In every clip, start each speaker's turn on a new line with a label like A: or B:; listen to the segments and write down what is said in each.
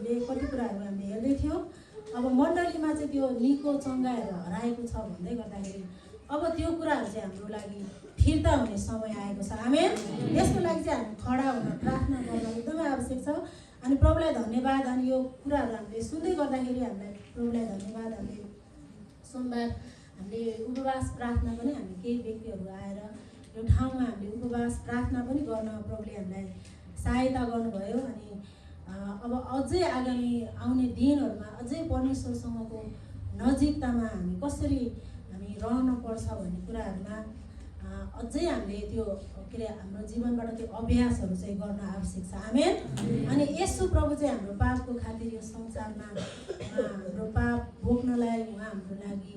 A: हामीले कति कुराहरू हामीले हेर्दै थियौँ। अब मण्डलीमा चाहिँ त्यो निको चङ्गाहरू हराएको छ भन्दै गर्दाखेरि अब त्यो कुराहरू चाहिँ हाम्रो लागि फिर्ता हुने समय आएको छ। आमेन। यसको लागि चाहिँ हामी खडा हुन प्रार्थना गर्न एकदमै आवश्यक छ। अनि प्रभुलाई धन्यवाद। अनि यो कुराहरू हामीले सुन्दै गर्दाखेरि हामीलाई प्रभुलाई धन्यवाद। हामीले सोमबार हामीले उपवास प्रार्थना पनि हामी केही व्यक्तिहरू आएर यो ठाउँमा हामीले उपवास प्रार्थना पनि गर्न प्रभुले हामीलाई सहायता गर्नुभयो। अनि अब अझै आगामी आउने दिनहरूमा अझै परमेश्वरसँगको नजिकतामा हामी कसरी हामी रहन पर्छ भन्ने कुराहरूमा अझै हामीले त्यो के अरे हाम्रो जीवनबाट त्यो अभ्यासहरू चाहिँ गर्न आवश्यक छ। आमेन। अनि यसो प्रभु चाहिँ हाम्रो पापको खातिर यो संसारमा हाम्रो पाप भोग्नलाई उहाँ हाम्रो लागि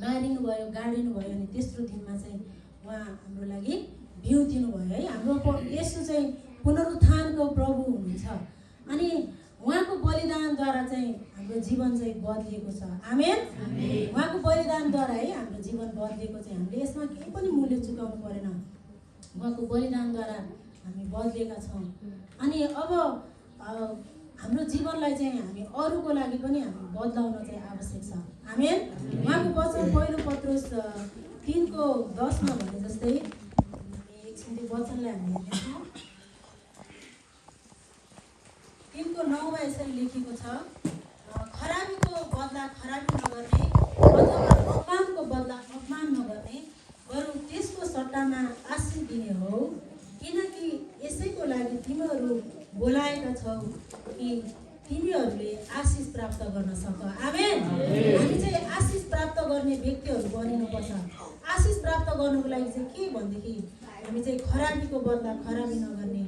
A: मारिनु भयो, गाडिनु भयो। अनि तेस्रो दिनमा चाहिँ उहाँ हाम्रो लागि बिउ दिनुभयो है। हाम्रो यसो चाहिँ पुनरुत्थानको प्रभु हुनुहुन्छ। अनि उहाँको बलिदानद्वारा चाहिँ हाम्रो जीवन चाहिँ बदलिएको छ। आमेन। उहाँको बलिदानद्वारा है हाम्रो जीवन बदलिएको चाहिँ हामीले यसमा केही पनि मूल्य चुकाउनु परेन। उहाँको बलिदानद्वारा हामी बदलिएका छौँ। अनि अब हाम्रो जीवनलाई चाहिँ हामी अरूको लागि पनि हामी बदलाउन चाहिँ आवश्यक छ। आमेन। उहाँको वचन पहिलो पत्रुस 3:10 भने जस्तै एकछिन त्यो वचनलाई हामी हेर्छौँ। 3:9 यसरी लेखेको छ, खराबीको बदला खराबी नगर्ने अथवा अपमानको बदला अपमान नगर्ने, बरु त्यसको सट्टामा आशिष दिने हो, किनकि यसैको लागि तिमीहरू बोलाएका छौ कि तिमीहरूले आशिष प्राप्त गर्न सक। आमेन। हामी चाहिँ आशिष प्राप्त गर्ने व्यक्तिहरू बनिनुपर्छ। आशिष प्राप्त गर्नुको लागि चाहिँ के भनेदेखि हामी चाहिँ खराबीको बदला खराबी नगर्ने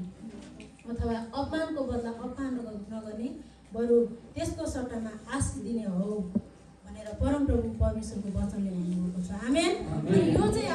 A: अथवा अपमानको बदला अपमान नगर्ने, बरु त्यसको सट्टामा आशिष दिने हो भनेर परमप्रभु परमेश्वरको वचनले भन्नुभएको छ। आमेन। अनि यो चाहिँ